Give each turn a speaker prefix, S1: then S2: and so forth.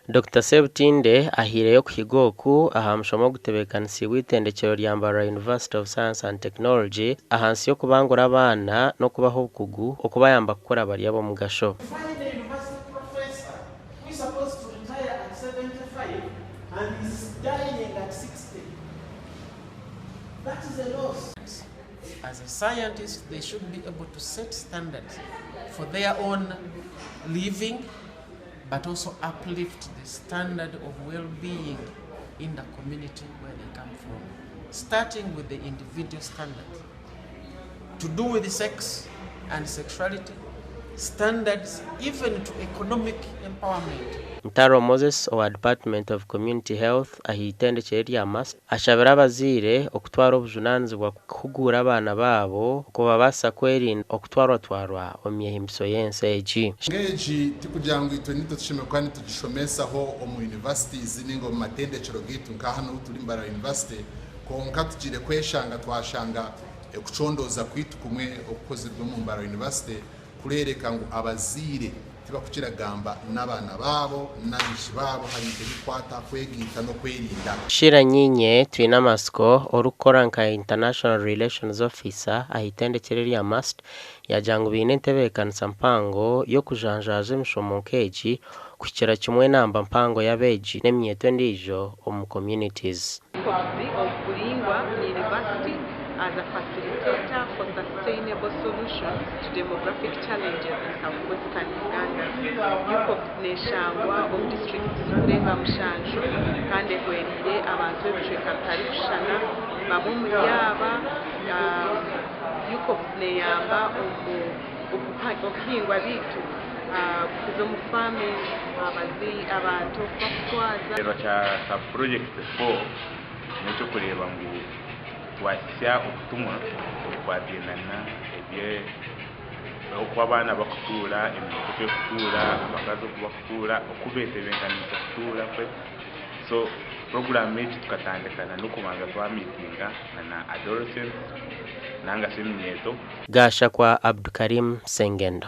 S1: Dokita Sebutinde ahaireyo okuhiga oku aha mushomo ogutebeekanisiibwe eitendekyero rya Mbarara University of Science and Technology ahansi y'okubangura abaana n'okubaha obukugu okubayamba kukura bari ab'omugasho.
S2: Find a university professor who is supposed to retire at 75 and is dying at 60. That is a loss. As a scientist, they should be able to set standards for their own living, but also uplift the standard of well-being in the community where they come from, starting with the individual standards. To do with sex and sexuality, standards even to economic empowerment.
S1: Ntaro Moses owa Department of Community Health aha itendekyero erya MUST ashabire abazaire okutwara obujunaanizibwa kuhuguura abaana baabo okubabaasisa kwerinda okutwarwatwarwa omu myehimbiso y'ensi egi.
S3: Egi tikugira ngu itwe nitwe tushemereire kuba nitugishomesaho omu universities ninga omu matendekyero gaitu nka hanu ahu turi Mbarara University, kwonka tugiire kweshanga twashanga okucondooza kwaitu kumwe okukozirwe omu Mbarara University kureereka ngu abazaire tibakukira kugamba n'abaana baabo n'abaishiki baabo aha bintu ebikukwata aha kwegaita n'okwerinda.
S1: Sheila Nyinye Twinamatsiko orikukora nka International Relations Officer aha itendekyero erya MUST yaagira ngu baine entebeekanisa mpango y'okujanjaaza emishomo nk'egi kuhikira kimwe enamba mpango y'abeegi n'eminyeeto endiijo omu communities.
S4: UCOBS omu buraingwa ni University as a Facilitator for Sustainable Solutions to Demographic Challenges in South Western Uganda. UCOBS neeshangwa omu disiturikiti zirikurenga mushanju kandi ehwereire abantu b'ebicweka bitarikushushana. Bamwe omuri aba, UCOBS neeyamba omu obuhingwa beitu kuza omu farming, abantu oku bakutwaza.
S5: Ekigyendererwa kya sub project 4 n'eky'okureeba ngu twahitsya obutumwa obukwataine ebye oku abaana bakutuura, eminyeeto oku erikutuura, abakazi oku bakutuura, oku betebeekaniise kutuura kwe. So puroguraamu egi tukatandika n'okubanza twamiitinga na adolescents ninga shi eminyeeto.
S1: Gashakwa Abdukarim Sengendo.